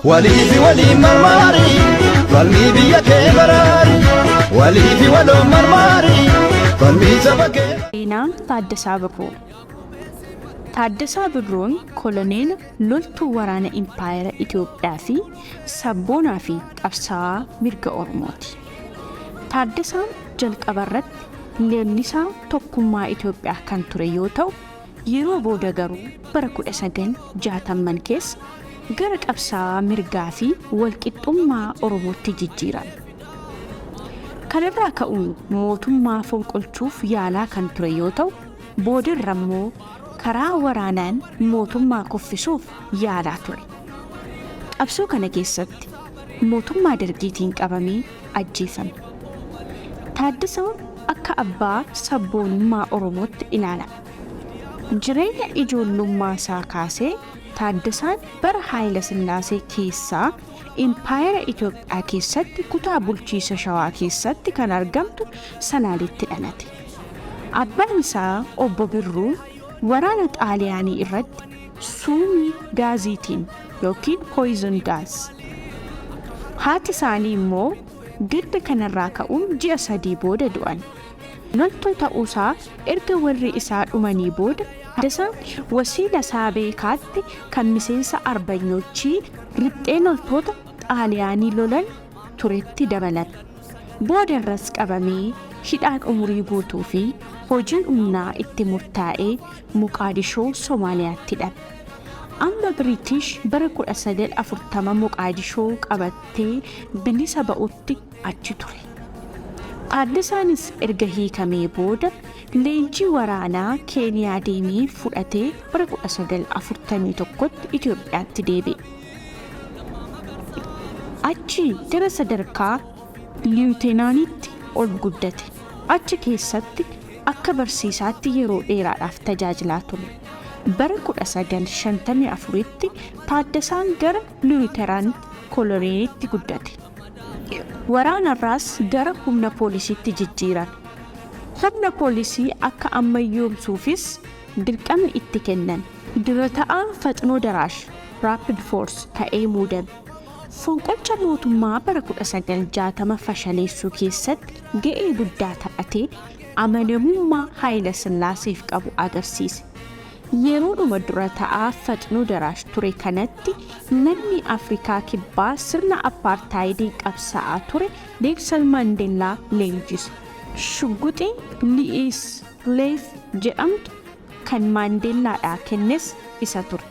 Waliifi waliin marmaari, falmii biyya kee baraari. Waliifi waloon marmaari, falmii saba kee. Seenaa Taaddasaa Birruu. Taaddasaa Birruun koloneela loltuu waraana Impaayera Itoophiyaa fi sabboonaa fi qabsaa'aa mirga Oromooti. Taaddasaan jalqabarratti leellisaa tokkummaa Itoophiyaa kan ture yoo ta'u, yeroo booda garuu bara 1960n keessa gara qabsaa'aa mirgaa fi walqixxummaa Oromootti jijjiirame. Kanarraa ka'uun mootummaa fonqolchuuf yaalaa kan ture yoo ta'u, boodarra immoo karaa waraanaan mootummaa kuffisuuf yaalaa ture. Qabsoo kana keessatti mootummaa Dargiitiin qabamee ajjeefame. Taaddasaan akka abbaa sabboonummaa Oromootti ilaalama. Jireenya ijoollummaa isaa kaasee Taaddasaan bara Haayila Sillaasee keessaa Impaayera Itoophiyaa keessatti kutaa bulchiisa Shawaa keessatti kan argamtu Salaaletti dhalate. Abbaan isaa Obbo Birruun waraana Xaaliyaanii irratti suumii gaaziitiin ykn poison gas. Haati isaanii immoo gadda kanarraa ka'uun ji'a 3 booda du'an. Loltuu ta'uusaa erga warri isaa dhumanii booda Taaddasaan wasiila isaa Beekaatti kan miseensa Arbanyoochii riphxee loltoota Xaaliyaanii lolan turetti dabalame. Boodarras qabamee hidhaan umurii guutuu fi hojiin humnaa itti murtaa'ee Moqaadishoo Somaaliyaatti hidhame. Amma Biriitish bara 1940 Moqaadishoo qabattee bilisa ba'utti achi ture. Taaddasaanis erga hiikamee booda leenjii waraanaa Keeniyaa deemee fudhatee bara 1941tti Itoophiyaatti deebi'e. Achii gara sadarkaa Liyutenaaniitti ol guddate. Achi keessatti akka barsiisaatti yeroo dheeraadhaaf tajaajilaa ture. Bara 1954tti Taaddasaan gara Liyuterant Koloneelitti guddate. Waraanarraas gara humna poolisiitti jijjiirame. Humna poolisii akka ammayyoomsuufis dirqamni itti kenname. Dura ta'aa Faxnoo Daraash, Rapid Force, ta'ee muudame. Fonqolcha mootummaa bara 1960 fashaleessuu keessatti ga'ee guddaa taphatee amanamummaa Haayilasillaaseef qabu agarsiise. Yeroodhuma dura ta'aa Faxnoo Daraash ture kanatti lammii Afrikaa Kibbaa sirna Appaartaayidiin qabsaa'aa ture Neelsan Maandeellaa leenjise. Shugguxii Li'iis Leef jedhamtu kan Maandeellaadhaa kennes isa ture.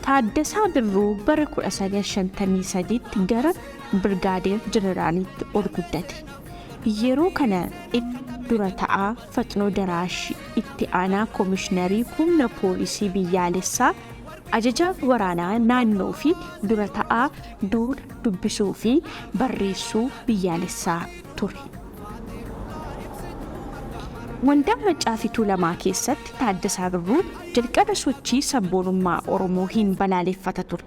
Taaddasaa Birruu bara 1953tti gara Birgaadeer Jeneraaliitti ol guddate. Yeroo kana inni dura ta'aa Faxnoo Daraash, itti aanaa komishinarii humna poolisii biyyaalessaa, ajajaa waraanaa naannoo fi dura ta'aa duula dubbisuu fi barreessuu biyyaalessaa ture. Waldaa Maccaa fi Tuulamaa keessatti Taaddasaa Birruu jalqaba sochii sabboonummaa Oromoo hin balaaleffata ture.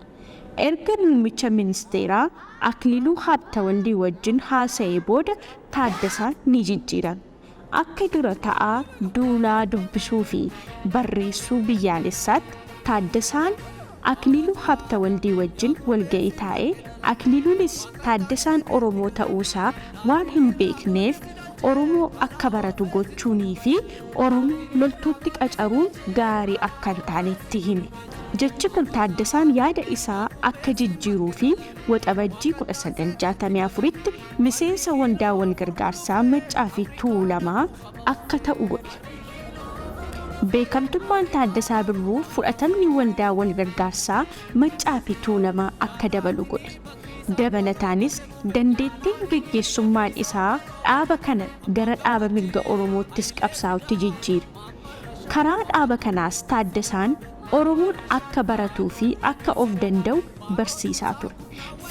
Erga muummicha ministeeraa Akililuu Habtawaldii wajjin haasa'ee booda Taaddasaan ni jijjiirame. Akka dura ta'aa duulaa dubbisuu fi barreessuu biyyaalessaatti Taaddasaan Akililuu Habtawaldii wajjin walga'ii taa'ee Akililuunis Taaddasaan Oromoo ta'uu isaa waan hin beekneef Oromoo akka baratu gochuunii fi Oromoo loltuutti qacaruun gaarii akka hin taane itti hime. Jechi kun Taaddasaan yaada isaa akka jijjiiruu fi Waxabajjii 1964tti miseensa Waldaa Walgargaarsaa Maccaa fi Tuulamaa akka ta'u godhe. Beekamtummaan Taaddasaa Birruu fudhatamni Waldaa Walgargaarsaa Maccaa fi Tuulamaa akka dabalu godhe. Dabalataanis dandeettiin geggeessummaan isaa dhaaba kana gara dhaaba mirga Oromoottis qabsaa'utti jijjiire. Karaa dhaaba kanaas Taaddasaan Oromoon akka baratuu fi akka of danda'u barsiisaa ture.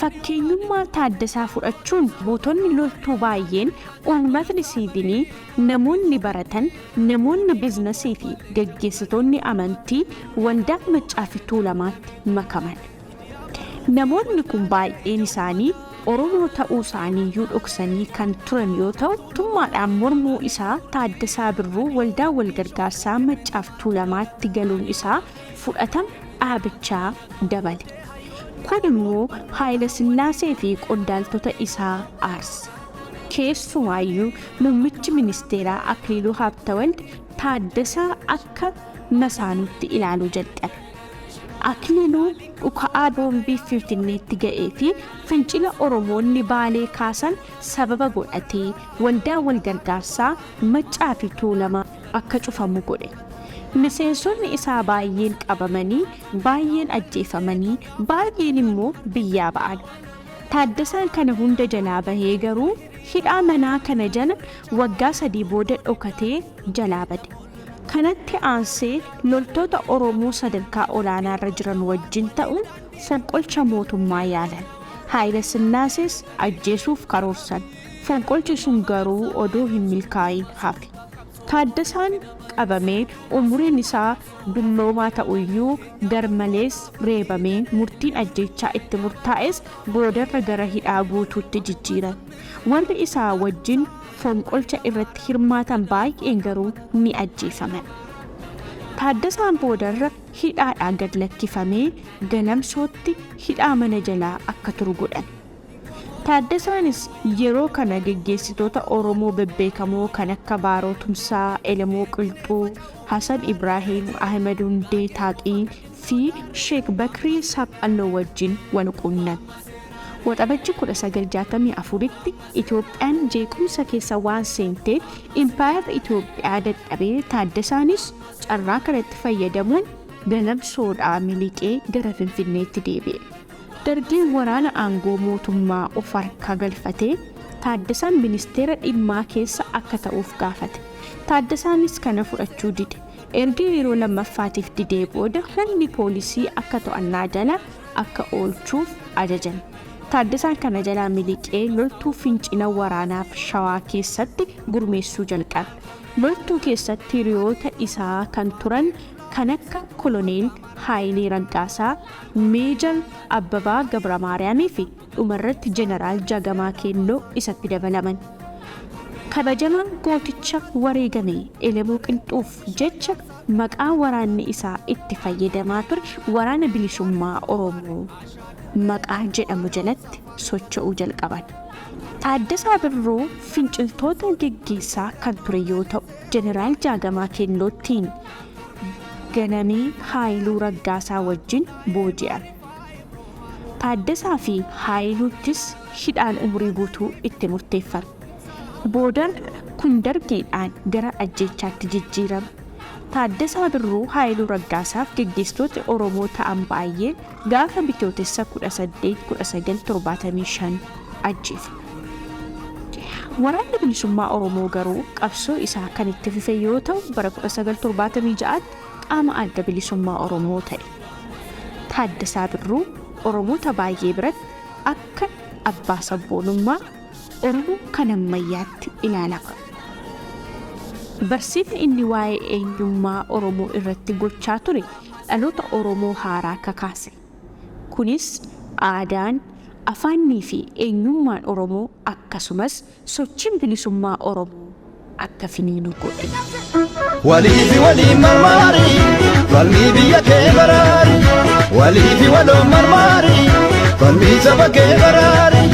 Fakkeenyummaa Taaddasaa fudhachuun mootonni loltuu baayyeen, uummatni siivilii, namoonni baratan, namoonni biznasii fi gaggeessitoonni amantii Waldaa Maccaa fi Tuulamaatti makaman. Namoonni kun baay'een isaanii Oromoo ta'uu isaaniiyyuu dhoksanii kan turan yoo ta'u, tummaadhaan mormuu isaa Taaddasaa Birruu Waldaa Walgargaarsaa Maccaaf Tuulamaatti galuun isaa fudhatama dhaabichaa dabale. Kun immoo Haayila Sillaasee fi qondaaltota isaa aarse. Keessumaayyuu muummichi ministeeraa Akliiluu Haabtawald Taaddasaa akka masaanuutti ilaaluu jalqabe. Akliiluu dhuka'aa boombii Finfinneetti ga'ee fi fincila Oromoonni Baalee kaasan sababa godhatee waldaan walgargaarsaa Maccaa fi Tuulamaa akka cufamu godhe. Miseensonni isaa baay'een qabamanii, baay'een ajjeefamanii, baay'een immoo biyyaa ba'an. Taaddasaan kana hunda jalaa bahee garuu hidhaa manaa kana jala waggaa 3 booda dhokatee jalaa bade. Kanatti aansee loltoota Oromoo sadarkaa olaanaarra jiran wajjin ta'uun fonqolcha mootummaa yaalan. Haayilasillaasees ajjeesuuf karoorsan. Fonqolchi sun garuu odoo hin milkaa'iin hafe. Taaddasaan qabamee umuriin isaa dulloomaa ta'uyyuu garmalees reebamee murtiin ajjeechaa itti murtaa'es boodarra gara hidhaa guutuutti jijjiirame. Warri isaa wajjin fonqolcha irratti hirmaatan baay'een garuu ni ajjeefaman. Taaddasaan boodarra hidhaadhaa gad lakkifamee Galamsootti hidhaa mana jalaa akka turu godhame. Taaddasaanis yeroo kana geggeessitoota Oromoo bebbeekamoo kan akka Baaroo Tumsaa, Elemoo Qilxuu, Hasan Ibraahim, Ahimad Hundee Taaqii fi Sheek Bakrii Saphalloo wajjin wal quunname. Waxabajji 1964tti Itoophiyaan jeequmsa keessa waan seenteef impaayerri Itoophiyaa dadhabee Taaddasaanis carraa kanatti fayyadamuun Galamsoodhaa miliqee gara Finfinneetti deebi'e. Dargiin waraana aangoo mootummaa of harka galfatee Taaddasaan ministeera dhimmaa keessa akka ta'uuf gaafate. Taaddasaanis kana fudhachuu dide. Erga yeroo lammaffaatiif didee booda humni poolisii akka to'annaa jala akka oolchuuf ajajame. Taaddasaan kana jalaa miliqee loltuu fincila waraanaaf Shawaa keessatti gurmeessuu jalqabe. Loltuu keessatti hiriyoota isaa kan turan kan akka Koloneel Haayilee Raggaasaa, Meejar Abbabaa Gabramaariyaamii fi dhumarratti Jeneraal Jaagamaa Keelloo isatti dabalaman. Kabajamaa gooticha wareegame Elemoo Qilxuuf jecha maqaa waraanni isaa itti fayyadamaa ture Waraana Bilisummaa Oromoo maqaa jedhamu jalatti socho'uu jalqaban. Taaddasaa Birruu finciltoota geggeessaa kan ture yoo ta'u, Jeneraal Jaagamaa Keelloottiin ganamee Haayiluu Raggaasaa wajjin booji'ame. Taaddasaa fi Haayiluuttis hidhaan umurii guutuu itti murteeffame. Boodarra kun Dargiidhaan gara ajjeechaatti jijjiirame. Taaddasaa Birruu, Haayiluu Raggaasaaf geggeessitootni Oromoo ta'an baay'een gaafa Bitootessa 18, 1975 ajjeefaman. Waraanni Bilisummaa Oromoo garuu qabsoo isaa kan itti fufe yoo ta'u bara 1976tti qaama Adda Bilisummaa Oromoo ta'e. Taaddasaa Birruu Oromoota baay'ee biratti akka abbaa sabboonummaa Oromoo kan ammayyaatti ilaalama. Barsiifni inni waa'ee eenyummaa Oromoo irratti gochaa ture dhaloota Oromoo haaraa kakaase. Kunis aadaan, afaannii fi eenyummaan Oromoo akkasumas sochiin bilisummaa Oromoo akka finiinu godhe. Waliifi waliin marmaari, falmii biyya kee baraari. Waliifi waloon marmaari, falmii saba kee baraari.